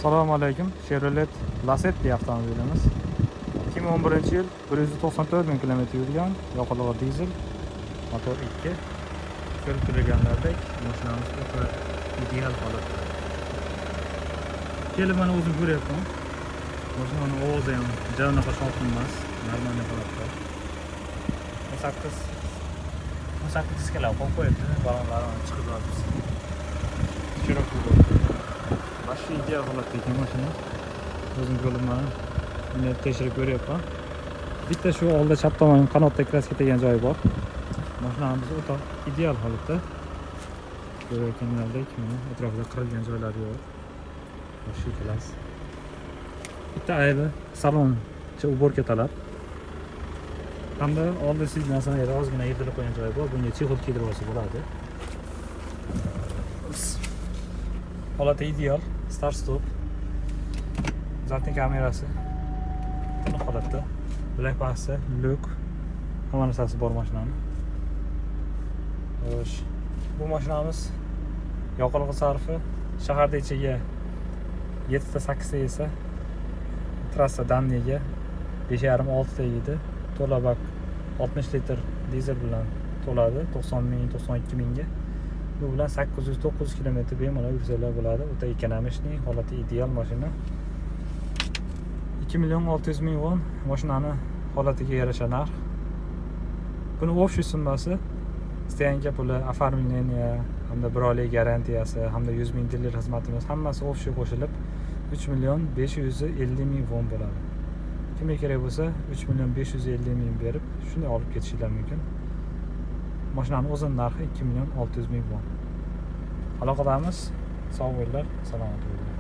Assalomu alaykum. Chevrolet Lacetti avtomobilimiz. 2011-yil, 194 ming kilometr yurgan, yoqilg'i dizel, motor 2. Ko'rib turganlaridek, mashinamiz o'ta ideal holatda. Kelib mana o'zim ko'ryapman. Mashinani ovozi ham ja unaqa shovqin emas, нормальный holatda. 18 18 diskalar qo'yib qo'yibdi, balonlari mana chiqib yotibdi. Chiroyli bo'ldi. Вообще ideal holatda ekan mashina. O'zim ko'rib, mana buni tekshirib ko'ryapman. Bitta shu oldi chap tomon qanotda краска tegan joyi bor. Mashinamiz o'ta ideal holatda. Ko'rayotganlaridek, mana atrofida qirilgan joylari yo'q. Вообще класс. Bitta aybi saloncha уборка talab. Hamda oldi сиденья sini ozgina yirtilib qo'ygan joyi bor. Bunga чехол kiydirib olsa bo'ladi. Holati ideal. Start stop. Задний kamerasi tiniq holatda. Black box'i, lyuk, hamma narsasi bor mashinani. Xo'sh, bu mashinamiz yoqilg'i sarfi shaharda ichiga 7 ta 8 ta yesa, trassa дальний ga 5,5 6 ta yeydi. To'la bak 60 litr dizel bilan to'ladi 90 ming, 92 mingga. Bu bilan 800-900 kilometr bemalol yursanglar bo'ladi. O'ta экономичный, holati ideal mashina. 2 million 600 ming won mashinani holatiga yarasha narx. Buni общий summasi, стоянка puli, оформление hamda bir oylik garantiyasi hamda 100 ming diler xizmatimiz, hammasi общий qo'shilib 3 million 550 ming won bo'ladi. Kimga kerak bo'lsa, 3 million 550 ming berib shunday olib ketishinglar mumkin. Mashinani o'zini narxi 2 million 600 ming won. Aloqadamiz. Sog' bo'linglar, salomat bo'linglar.